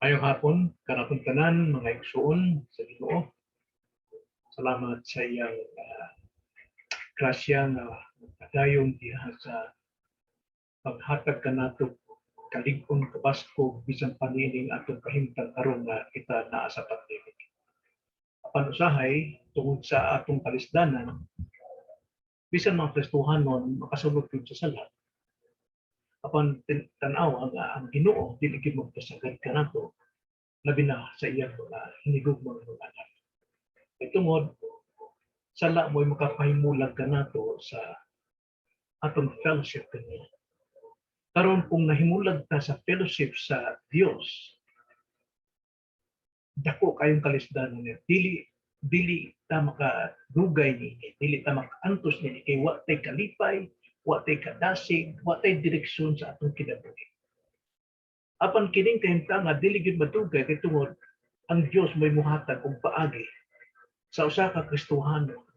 Maayong hapon, kanatong tanan, mga igsuon sa Ginoo. Salamat sa iyang grasya nga padayon diha sa paghatag kanato kalig-on, kabaskog, bisan pa niining atong kahimtang karon nga kita naa sa pandemic. Apan usahay, tungod sa atong kalisdanan, bisan mga Kristohanon makasulod gyud sa sala. Apan tan-aw ang Ginoo dili gyud magpasagad kanato, labi na sa iyang mga hinigugmang mga anak. Kay tungod sala mo'y makapahimulag kanato sa atong fellowship kaniya. Karon, kung nahimulag ta sa fellowship sa Dios, dako kayong kalisdanon niya. Dili dili ta makadugay niini, dili ta makaantos niini kay wa tay kalipay, wa tay kadasig, wa tay direksyon sa atong kinabuhi. Apan kining kahimtanga dili gyud madugay kay tungod ang Dios mo'y muhatag og paagi sa usa ka Kristohano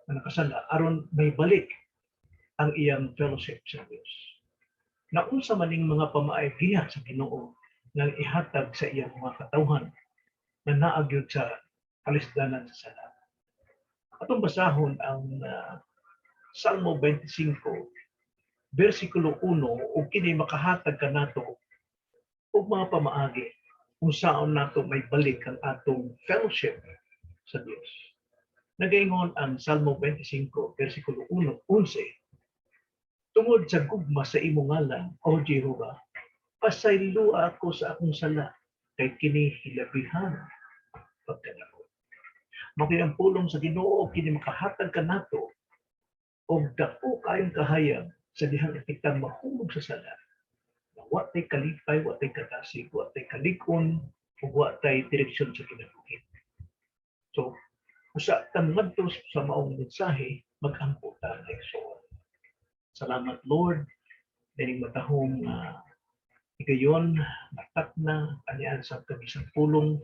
nga nakasala aron may balik ang iyang fellowship sa Dios. Naunsa man ning mga pamaay giya sa Ginoo nga ihatag sa iyang mga katawhan na naa gyud sa kalisdanan sa sala? Atong basahon ang Salmo 25 versikulo 1 ug kini makahatag kanato og mga pamaagi kung saan nato may balik ang atong fellowship sa Dios. Nagaingon ang Salmo 25 versikulo 1, 11: "Tungod sa gugma sa imong ngalan, O Jehova, pasayloa ako sa akong sala, kay kini hilabihan pagkadako." Mao ang pulong sa Ginoo, kini makahatag kanato og dako kayong kahayag sa dihang kita mahulog sa sala. Wa tay kalipay, wa tay kadasig, wa tay kalig-on, ug wa tay direksyon sa kinabuhi. So, usa ta ngadto sa maong mensahe, mag-ampo ta, mga igsoon. Salamat, Lord, nining matahong higayon, matakna, anian sa kami sa pulong,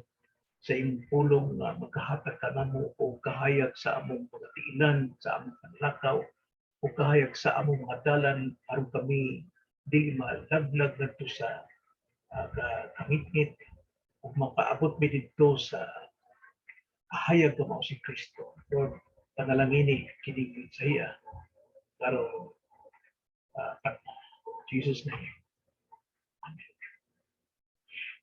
sa imong pulong nga magkahatag ka namo og kahayag sa among mga tiilan, sa among panlakaw, o kahayag sa among mga dalan aron kami dili malaglag ngadto sa kangitngit ug makaabot mi didto sa kahayag nga mao si Kristo. Lord, panalangini kining sa iya karon Jesus' name. Amen.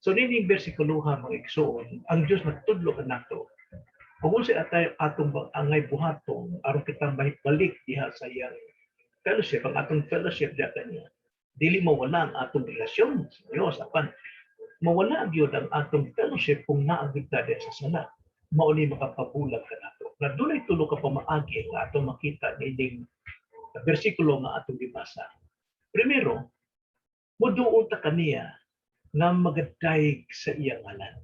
So nining bersikuloha, mga igsoon, ang Dios nagtudlo kanato. Kung unsa atay atong angay buhaton aron kita mahibalik diha sa iyang fellowship, ang atong fellowship diha kaniya. Dili mawala ang atong relasyon sa Dios, apan mawala gyud ang atong fellowship kung naa gyud ta diha sa sala. Mao ni makapabulag kanato. Na dunay tulo ka pamaagi nga atong makita niining bersikulo nga atong gibasa. Primero, muduol ta kaniya nga magadayeg sa iyang ngalan.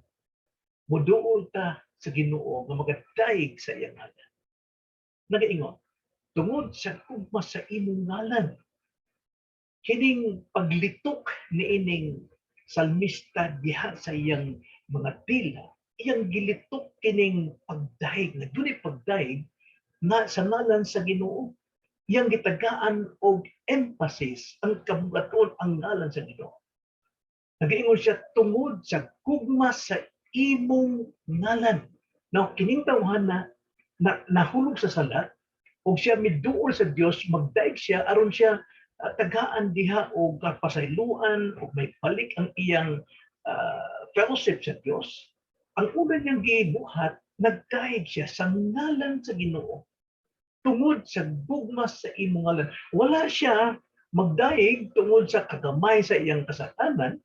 Muduol ta sa Ginoo nga magadayeg sa iyang ngalan. Nagaingon, "Tungod sa gugma sa imong ngalan." Kining paglitok niining salmista diha sa iyang mga dila, iyang gilitok kining pagdayeg, na dunay pagdayeg nga sa ngalan sa Ginoo. Iyang gitagaan og emphasis ang kabugatoon, ang ngalan sa Ginoo. Nagaingon siya, "Tungod sa gugma sa imong ngalan." Now, kining tawhan na nahulog sa sala, ug siya miduol sa Dios, magdaig siya aron siya tagaan diha og kapasayloan ug may balik ang iyang fellowship sa Dios. Ang una niyang gibuhat, nagdayeg siya sa ngalan sa Ginoo. "Tungod sa gugma sa imong ngalan." Wala siya magdayeg tungod sa kagamay sa iyang kasalanan.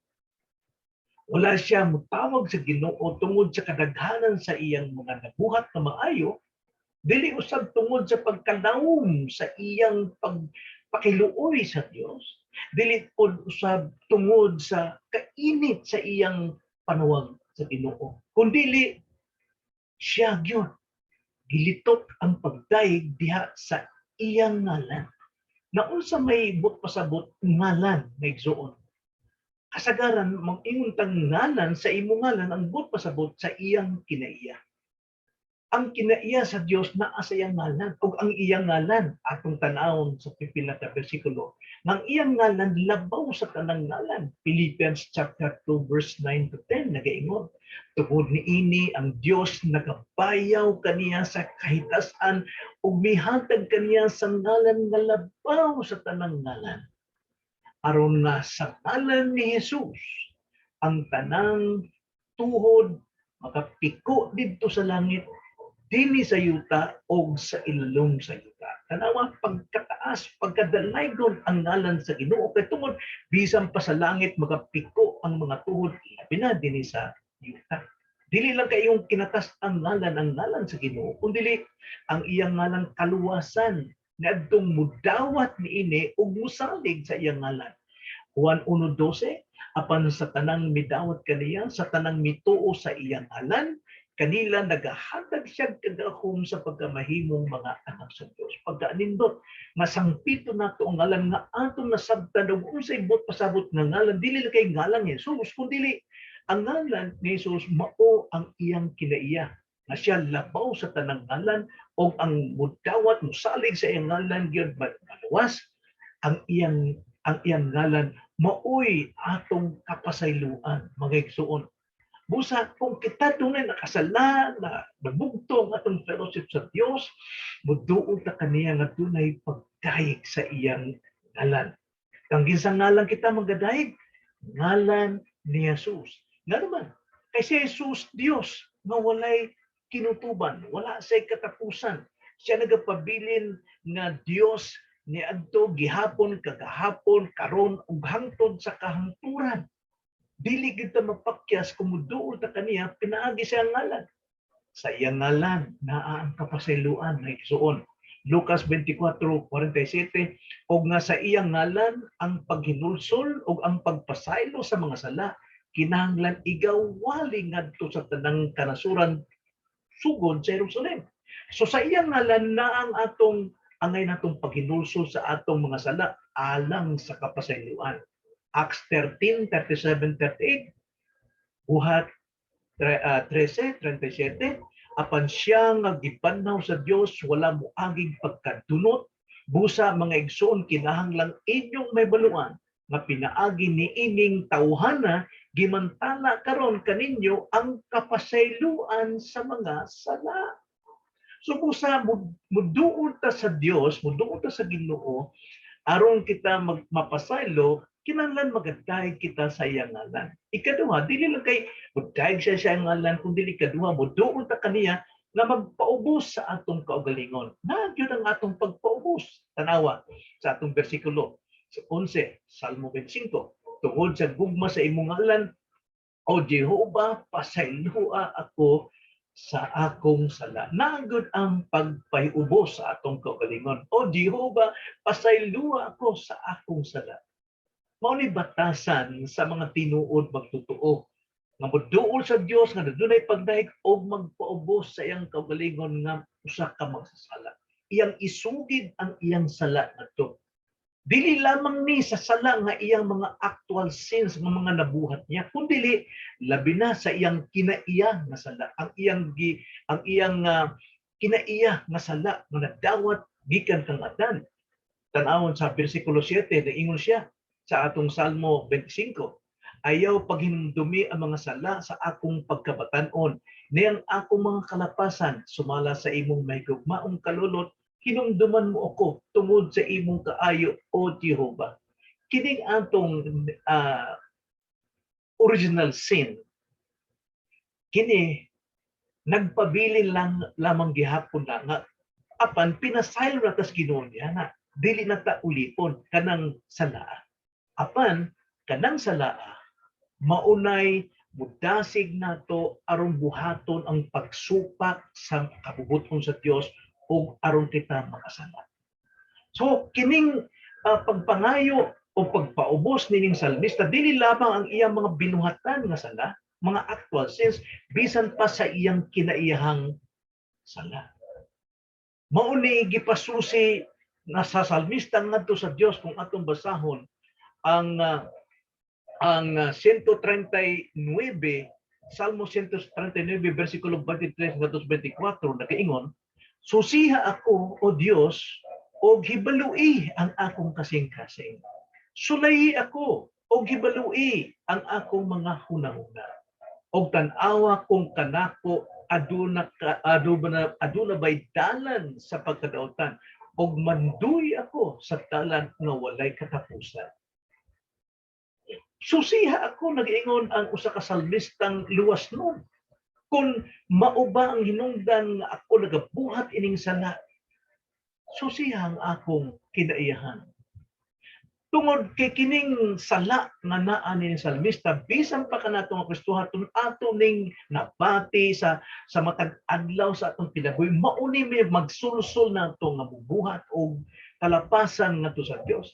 Wala siya mutawag sa Ginoo tungod sa kadaghanan sa iyang mga nabuhat na maayo. Dili usab tungod sa pagkalawom sa iyang pagpakiluoy sa Dios. Dili pod usab tungod sa kainit sa iyang panawag sa Ginoo. Kundili siya gyud gilitok ang pagdayeg diha sa iyang ngalan. Naunsa may but pasabot ngalan, mga igsoon? Kasagaran mag-ingon tang ngalan, sa imong ngalan, ang but pasabot sa iyang kinaiya. Ang kinaiya sa Dios naa sa iyang ngalan, ug ang iyang ngalan, atong tan-awon sa pipila ka bersikulo, ang iyang ngalan labaw sa tanang ngalan. Philippians chapter 2 verse 9 to 10 nagaingon, "Tungod niini ang Dios nagabayaw kaniya sa kahitasan ug mihatag kaniya sa ngalan nga labaw sa tanang ngalan, aron nga sa ngalan ni Jesus ang tanang tuhod makapiko didto sa langit, dinhi sa yuta og sa ilalom sa yuta." Tanawa pagkataas, pagkadalaygon ang ngalan sa Ginoo, kay tungod bisan pa sa langit magapiko ang mga tuhod, labi na dinhi sa yuta. Dili lang kayong kinatas ang ngalan sa Ginoo, kundi ang iyang ngalan kaluwasan niadtong mudawat niini ug musalig sa iyang ngalan. Juan 1:12, "Apan sa tanang midawat kaniya, sa tanang mituo sa iyang ngalan, kanila nagahatag siya kagahom sa pagkamahimong mga anak sa Dios." Pagkaanindot nga sangpito nato ang ngalan nga atong nasabtan ug unsay buot pasabot nga ngalan, dili lang kay ngalan ni Jesus, kundi ang ngalan ni Jesus mao ang iyang kinaiya nga siya labaw sa tanang ngalan, ug ang mudawat, musalig sa iyang ngalan gyud maluwas. Ang iyang ngalan maoy atong kapasayloan, mga igsuon. Busa, kung kita dunay nakasala, na nabugto ang atong fellowship sa Dios, muduol ta kaniya nga dunay pagdayeg sa iyang ngalan. Kang ginsang ngalan kita magadayeg? Ngalan ni Jesus. Nga naman, kay si Jesus Dios nga walay kinutuban, wala say katapusan. Siya nagapabilin nga Dios niadto, gihapon, kagahapon, karon ug hangtod sa kahangturan. Dili gid ta mapakyas kung muduol ta kaniya pinaagi sa iyang ngalan. Sa iyang ngalan naa ang kapasayloan, mga igsuon. Lucas 24:47, "Og nga sa iyang ngalan ang paghinulsol ug ang pagpasaylo sa mga sala kinahanglan igawali ngadto sa tanang kanasuran, sugod sa Jerusalem." So sa iyang ngalan na ang atong angay natong paghinulsol sa atong mga sala alang sa kapasayloan. Acts 13:37, 38, Buhat 13:37, "Apan siya nga gibanhaw sa Dios wala moaging pagkadunot. Busa, mga igsoon, kinahanglang inyong mahibaluan nga pinaagi ni ining tawhana gimantala karon kaninyo ang kapasayloan sa mga sala." So busa muduol ta sa Dios, muduol ta sa Ginoo aron kita mapasaylo, kinahanglan magadayeg kita sa iyang ngalan. Ikaduha, dili lang kay mudayeg siya sa iyang ngalan, kun dili ikaduha, muduol ta kaniya nga magpaubos sa atong kaugalingon. Na gyud ang atong pagpaubos. Tanawa sa atong bersikulo sa 11, Salmo 25, "Tungod sa gugma sa imong ngalan, O Jehova, pasayloa ako sa akong sala." Nagod ang pagpahiubos sa atong kaugalingon. "O Jehova, pasayloa ako sa akong sala." Mao ni batasan sa mga tinuod magtotoo nga moduol sa Dios nga dunay pagdayeg og magpaubos sa iyang kaugalingon nga usa ka magsasala. Iyang isugid ang iyang sala ngadto. Dili lamang ni sa sala nga iyang mga actual sins nga mga nabuhat niya, kundi labi na sa iyang kinaiya nga sala, ang iyang kinaiya nga sala nga nadawat gikan kang Adan. Tan-awon sa bersikulo 7, naingon siya sa atong Salmo 25, "Ayaw paghinumdumi ang mga sala sa akong pagkabatan-on, niyang akong mga kalapasan, sumala sa imong mahigugmaong kalulot, hinumduman mo ako tungod sa imong kaayo, O Jehova." Kining atong original sin, kini nagpabilin lang lamang gihapon na nga, apan pinasaylo na tas Ginoo niya na dili na ta ulipon kanang salaa. Apan kanang salaa maunay mudasig nato aron buhaton ang pagsupak sa kabubut-on sa Dios ug aron kita makasala. So kining pagpangayo o pagpaubos nining salmista, dili lamang ang iyang mga binuhatan nga sala, mga actual sins, bisan pa sa iyang kinaiyahang sala. Mao ni gipasusi na sa salmista ngadto sa Dios kung atong basahon ang 139 Salmo 139 versikulo 23 ngadto 24 nagaingon, "Susiha ako, O Dios, og hibalui ang akong kasing-kasing. Sulayi ako og hibalui ang akong mga hunahuna. Og tan-awa kung kanako aduna bay dalan sa pagkadautan, og manduy ako sa dalan nga walay katapusan." Susiha ako, nag-ingon ang usa ka salmistang luwas nun. Kung mao ba ang hinungdan nga ako nagabuhat ining sala, susiha ang akong kinaiyahan. Tungod kay kining sala nga naa ni salmista, bisan pa kanato nga Kristohanon, ato ning nabati sa matag adlaw sa atong kinabuhi, mao ni may magsulsol nato nga mubuhat og kalapasan ngadto sa Dios.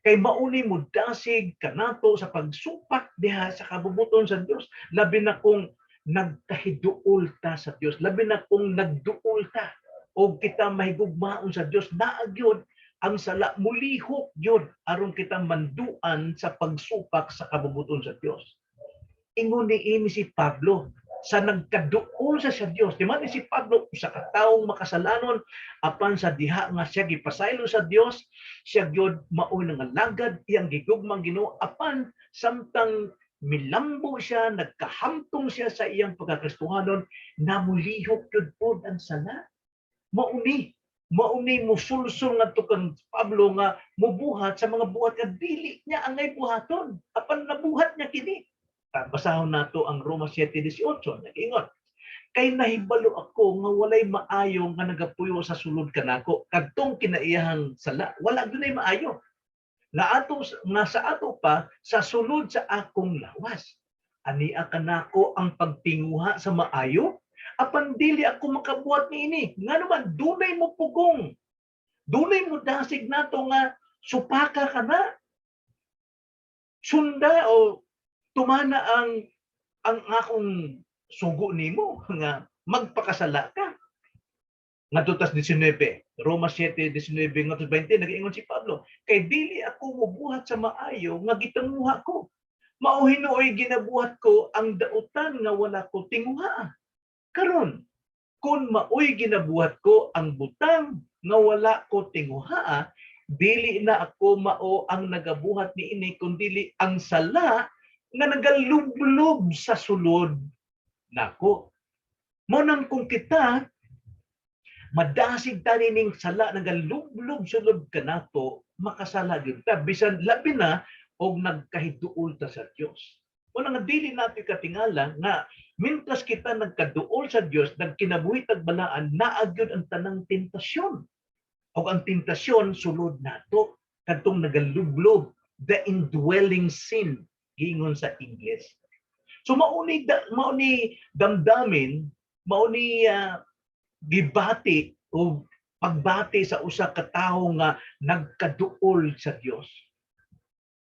Kay mao ni modasig kanato sa pagsupak diha sa kabubuton sa Dios, labi na kung nagkahiduol ta sa Dios, labi na kung nagduol ta o kita mahigugmaon sa Dios, naa gyud ang sala, mulihok gyud aron kita manduan sa pagsupak sa kabubuton sa Dios. Ingon ni ini si Pablo sa nagkaduol sa Dios. Di man ni si Pablo usa ka tawong makasalanon, apan sa diha nga siya gipasaylo sa Dios, siya gyud mao nga alagad, iyang gigugmang Ginoo, apan samtang milambo siya, nagkahamtong siya sa iyang pagkakristohanon, namulihok gyud pod ang sala. Mao ni musulsul ngadto kang Pablo nga mubuhat sa mga buhat nga dili niya angay buhaton, apan nabuhat niya kini. Basahon nato ang Roma 7:18. Nag-ingon, "Kay nahibalo ako nga walay maayo nga nagapuyo sa sulod kanako," kadtong kinaiyahang sala, wala gyud maayo nga ato nga sa ato pa sa sulod sa akong lawas. Ania kanako ang pagtinguha sa maayo, apan dili ako makabuhat niini. Ngano man, dunay mo pugong, dunay mo dasig nato nga supaka kana, sunda o tumana ang akong sugo nimo nga magpakasala ka. Ngadto tas 19, Roma 7:19 ngadto 20, nag-ingon si Pablo, "Kay dili ako mobuhat sa maayo nga gitinguha ko. Mao hinuoy ginabuhat ko ang dautan nga wala ko tinguha. Karon, kung maoy ginabuhat ko ang butang nga wala ko tinguha, dili na ako mao ang nagabuhat niini kundili ang sala nga nagalublob sa sulod nako." Mao nang kung kita madasig ta ning sala nagalublob sulod kanato, makasala gyud ta, bisan labi na og nagkahiduol ta sa Dios. Mao nga dili nato katingala nga mintras kita nagkaduol sa Dios, nagkinabuhi tag balaan, naa gyud ang tanang tentasyon. Og ang tentasyon sulod nato kadtong nagalublob, the indwelling sin giingon sa English. So mao ni damdamin, mao ni gibati o pagbati sa usa ka tawo nga nagkaduol sa Dios.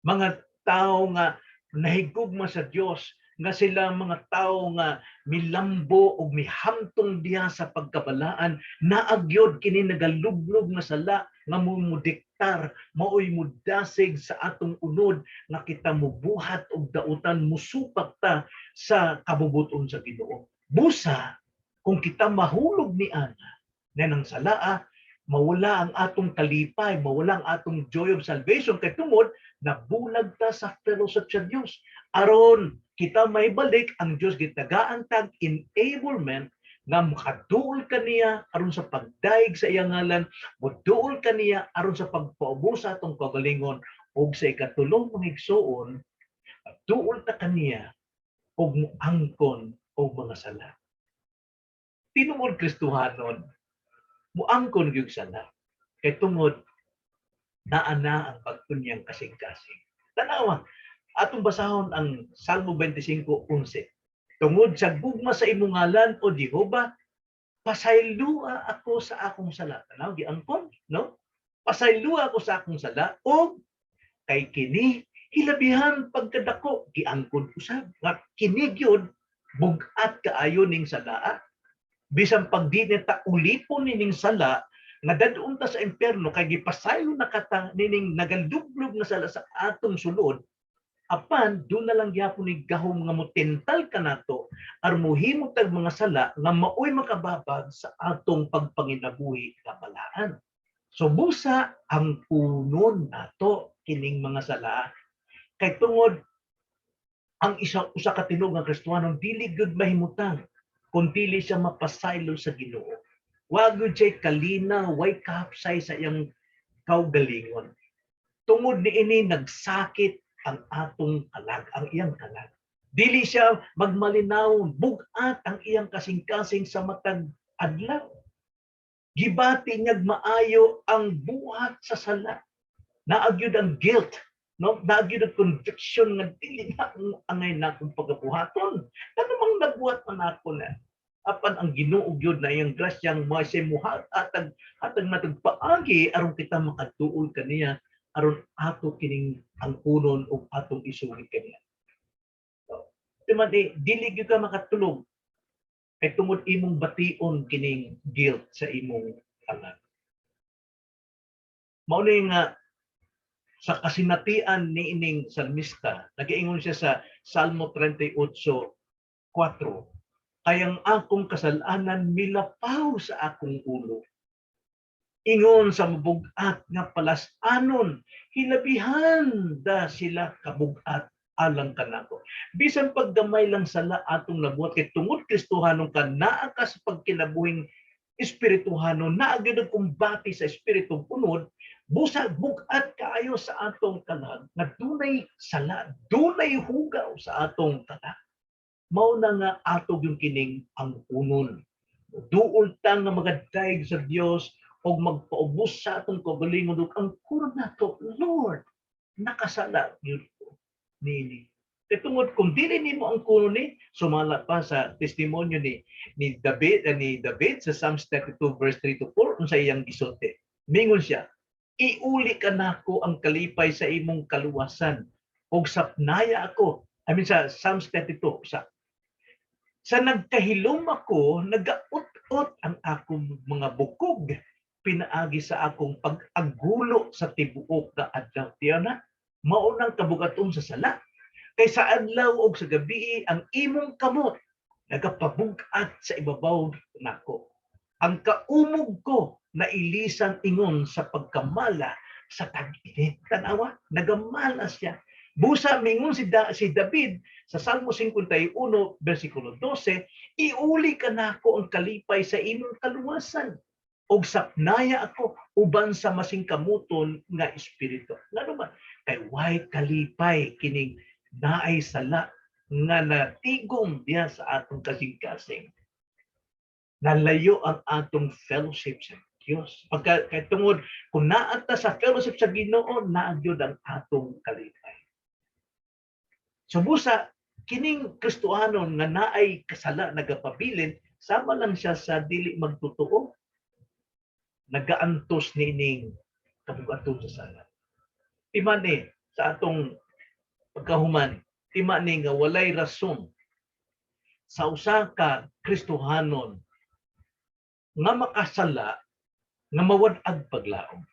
Mga tawo nga nahigugma sa Dios, nga sila mga tawo nga milambo og mihamtong diha sa pagkabalaan, naa gyud kini nagalublob nga sala nga mudiktar, maoy mudasig sa atong unod nga kita mubuhat og dautan, musupak ta sa kabubuton sa Ginoo. Busa kung kita mahulog ni ana na nang salaa, mawala ang atong kalipay, mawala ang atong joy of salvation kay tungod nabulag ta sa fellowship sa Dios. Aron kita maibalik ang Dios, gitagaan tag enablement nga makaduol kaniya aron sa pagdayeg sa iyang ngalan, moduol kaniya aron sa pagpaubos sa atong kagalingon, ug sa ikatulong, mga igsuon, duol ta kaniya ug muangkon og mga sala. Tinuod, Kristohanon, muangkon gyud sala kay tungod naa na ang bag-o niyang kasing-kasing. Tanawa, atong basahon ang Salmo 25:11. "Tungod sa gugma sa imong ngalan, O Jehova, pasaylua ako sa akong sala." Tanaw, giangkon, no? "Pasaylua ako sa akong sala, o kay kini hilabihan pagkadako." Giangkon usab nga kini gyud bug-at kaayo ning salaa. Bisan pag di ta ulipon nining sala nga dad-on ta sa impyerno kay gipasaylo na kata nining nagalublob nga sala sa atong sulod. Apan duna lang gyapon ni gahom nga motental kanato aron mohimo tag mga sala nga maoy makababag sa atong pagpanginabuhi nga balaan. So busa angkunon nato kining mga sala kay tungod ang isa usa ka tinuod nga Kristohanon dili gyud mahimutang kung dili siya mapasaylo sa Ginoo. Wa gyud siya kalinaw, way kahapsay sa iyang kaugalingon. Tungod niini nagsakit ang atong kalag, ang iyang kalag. Dili siya magmalinaw, bugat ang iyang kasing-kasing sa matag adlaw. Gibati niyag maayo ang buhat sa sala. Naa gyud ang guilt, no? Naa gyud ang conviction nga dili na akong angay na akong pagabuhaton. Ano mang nabuhat man ako na. Apan ang Ginoo gyud na iyang grasyang mga muhat atag atag natag paagi aron kita makaduol kaniya, aron ato kining angkunon ug atong isugid kaniya. So, timan eh, dili gyud ka makatulog kay tungod imong bation kining guilt sa imong kalag. Mao ni nga sa kasinatian ni ining salmista, nagaingon siya sa Salmo 38:4, "Kay ang akong kasalanan milapaw sa akong ulo. Ingon sa mabugat nga palas-anon, hilabihan da sila kabugat alang kanako." Bisan paggamay lang sala atong nabuhat kay tungod Kristohanon ka, naa ka sa pagkinabuhing espirituhanon, naa gyud ang kumbati sa espiritong unod, busa bugat kaayo sa atong kalag nga dunay sala, dunay hugaw sa atong kalag. Mao na nga ato yung kining angkunon. Duol ta nga magadayeg sa Dios og magpaubos sa atong kaugalingon ug angkunon nato, "Lord, nakasala gyud ko nini." Kay tungod kung dili nimo angkunon ni, sumala pa sa testimonyo ni David sa Psalms 32 verse 3 to 4, unsa iyang gisulti. Mingon siya, "Iuli kanako ang kalipay sa imong kaluwasan ug sapnaya ako." I mean, sa Psalms 32, sa nagkahilom ako, nagaut-ot ang akong mga bukog pinaagi sa akong pag-agulo sa tibuok nga adlaw. Tiyan na, mao nang kabugaton sa sala. Kay sa adlaw og sa gabi ang imong kamot nagapabug-at sa ibabaw nako. Ang kaumog ko nailisan ingon sa pagkamala sa tag-init. Tanawa, nagamala siya. Busa mingon si David sa Salmo 51 versikulo 12, "Iuli kanako ang kalipay sa imong kaluwasan ug sapnaya ako uban sa masingkamuton nga espiritu." Ngano ba? Kay way kalipay kining naay sala nga natigom diha sa atong kasing-kasing. Nalayo ang atong fellowship sa Dios. Pagka kay tungod kung naa ta sa fellowship sa Ginoo, naa gyud ang atong kalipay. So busa kining Kristohanon nga naay kasala nagapabilin, sama lang siya sa dili magtotoo. Nagaantos niining kabugaton sa sala. Timan ni sa atong pagkahuman, tima ni nga walay rason sa usa ka Kristohanon nga makasala nga mawad-ag paglaom.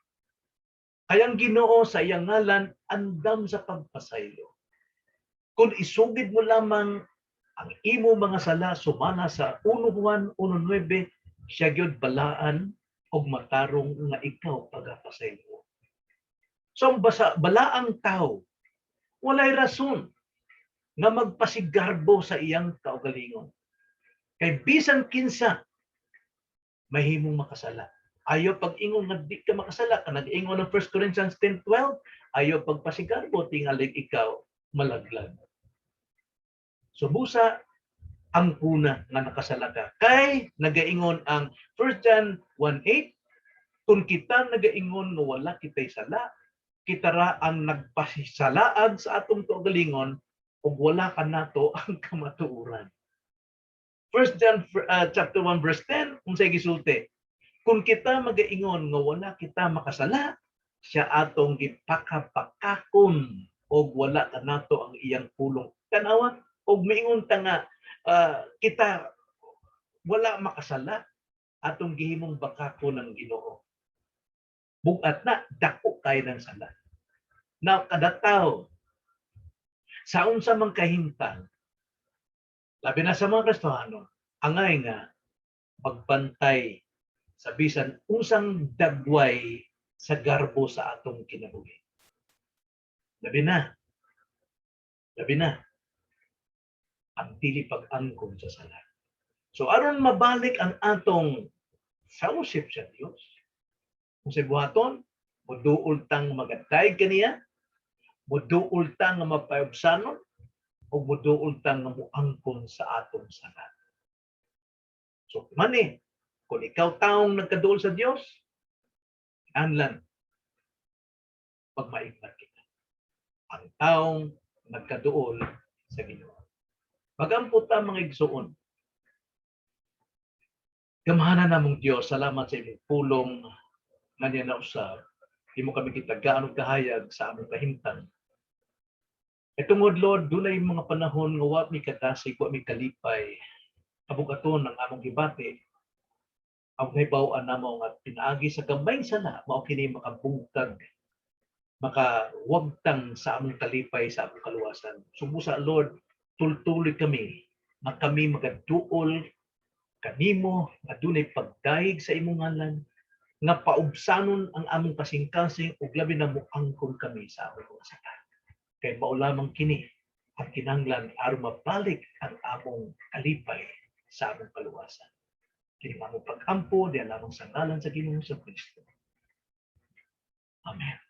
Kay ang Ginoo sa iyang ngalan andam sa pagpasaylo. Kung isugid mo lamang ang imo mga sala sumala sa 1 Juan 1:9, siya gyud balaan og matarong nga ikaw pagapasaylo. So ang basa, balaang tao walay rason nga magpasigarbo sa iyang kaugalingon. Kay bisan kinsa mahimong makasala. Ayaw pag-ingon nga di ka makasala, ka nag-ingon ng 1 Corinthians 10:12, ayaw pagpasigarbo, tingalig ikaw malaglag. So busa angkuna nga nakasala ka. Kay nagaingon ang 1 John 1:8, kung kita nagaingon nga wala kitay sala, kita ra ang nagpasalaag sa atong kaugalingon ug wala kanato ang kamatuoran. 1 John chapter 1 verse 10, unsay gisulti? Kung kita magaingon nga wala kita makasala, siya atong gipakabakakon og wala kanato ang iyang pulong. Tanawa, og miingon ta nga kita wala makasala, atong gihimong bakakon ang Ginoo. Bugat na dako kay ng sala. Now kada tawo Sa unsa mang kahimtang, labi na sa mga Kristohano, angay nga magbantay sa bisan unsang dagway sa garbo sa atong kinabuhi. Labi na. Labi na ang dili pag-angkon sa sala. So aron mabalik ang atong fellowship sa Dios, kung sa buhaton, muduol tang magadayeg kaniya, muduol tang nga mapaubsanon, o muduol tang nga muangkon sa atong sala. So mani, kung ikaw taong nagkaduol sa Dios, anlan pagmaigmat kita. Ang taong nagkaduol sa Ginoo. Magampo ta, mga igsuon. Gamhanan namong Dios, salamat sa imong pulong nga niya na usab. Imo kami gitagaan og kahayag sa among kahimtang. E tungod, Lord, dunay mga panahon nga wa mi kadasig, wa mi kalipay. Kabug-aton ang among gibati. Ang nahibaw-an namo nga pinaagi sa gamay sala, mao kini makabungkag, makawagtang sa among kalipay, sa among kaluwasan. So busa, Lord, tultuloy kami nga kami magaduol kanimo, nga dunay pagdayeg sa imong ngalan, nga paubsanon ang among kasing-kasing ug labi na moangkon kami sa among mga sala. Kay mao lamang kini ang kinahanglan aron mabalik ang among kalipay sa among kaluwasan. Kini among pag-ampo diha lamang sa ngalan sa Ginoong Kristo. Amen.